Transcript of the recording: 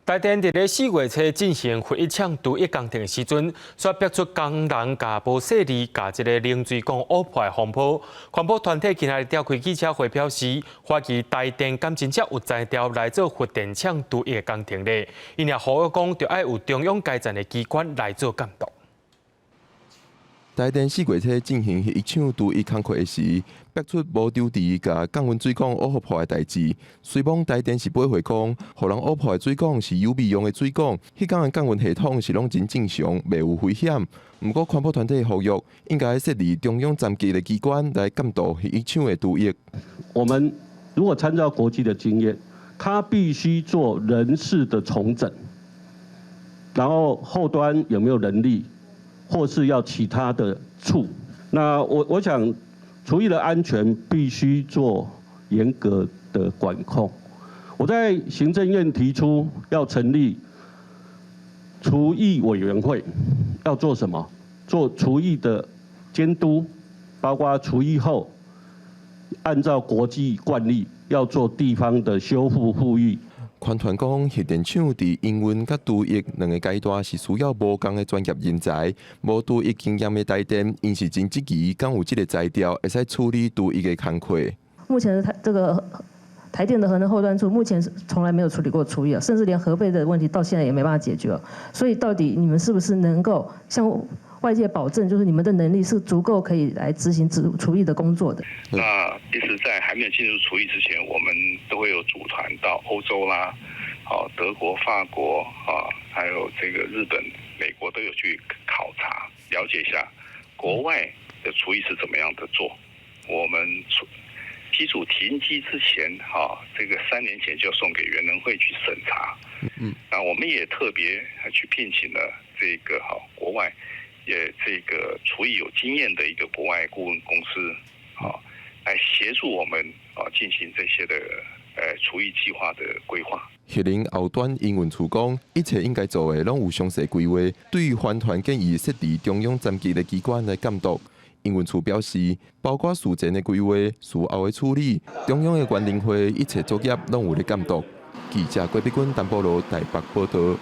台電佇咧4月初進行核一廠除役工程的時陣，煞爆出工人共無細膩共這个冷水管挖破的風波。環保團體今仔日召開記者會表示，懷疑台電敢真正有才調來做核電廠除役的工程咧。𪜶也呼籲講，著愛有中央階層的機關來做監督。台電4月初進行核一廠除役工課的時，爆出無抽匙共降溫水管挖破的代誌。雖罔台電是駁回講，予人挖破的水管是有備用的水管，彼工的降溫系統是攏真正常，袂有危險。毋過環保團體呼籲，應該設立中央層級的機關來監督核一廠的除役。我們如果參照國際的經驗，他必須做人事的重整，然後後端有沒有人力？或是要其他的處，那我想，除役的安全必須做嚴格的管控。我在行政院提出要成立除役委員會，要做什麼？做除役的監督，包括除役後，按照國際慣例要做地方的修復復育。環團講，核電廠佇營運佮除役兩个階段是需要無仝的專業人才，無除役經驗的台電，𪜶是真質疑，敢有這个才調會使處理除役的工課。目前的台這個台電的核能後端處，目前是從來沒有處理過除役啊，甚至連核廢的問題到現在也沒辦法解決。所以到底你們是不是能夠向外界保證，就是你們的能力是足夠可以來執行除役的工作的？那其實，在還沒有進入除役之前，我們都會有組團到歐洲啦，好德國、法國啊，還有這個日本、美國都有去考察，了解一下國外的除役是怎麼樣的做。我們機組停機之前，哈，這個3年前就送給原能會去審查。那我們也特別去聘請了這個哈國外也這個除役有經驗的一個國外顧問公司，好，來協助我們啊進行這些的除役計劃的規劃。核能後端營運處講，一切應該做的攏有詳細規劃。對於環團建議設置中央層級的機關來監督，營運處表示，包括事前的規劃、事後的處理，中央的原能會一切作業攏有咧監督。記者郭碧君、陳保羅台北報道。